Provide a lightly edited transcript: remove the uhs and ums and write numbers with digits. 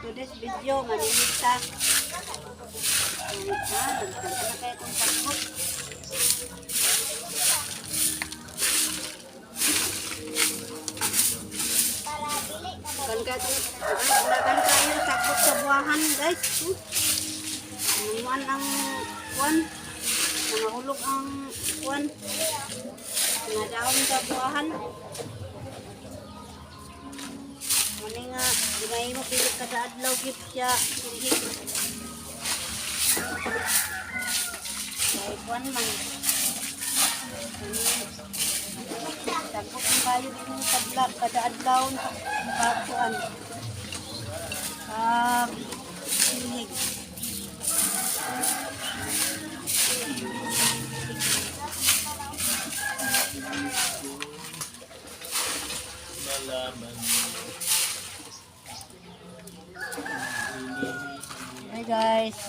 today's video, manilita. Ah, daghan na kayo itong sagbot. Kan kayo itong, daghan kayo sagbot sa buwahan, guys. Nanguan ang kuan, nangahulog ang kuan, mga dahon sa buwahan. Muna nga, di ba mo pilit kada adlaw gid siya silhig. Kay kuan man. Kani Dagko ang kayo din yung tabla kada adlaw sa kuan. Sa silhig. Malaman. Hi, guys.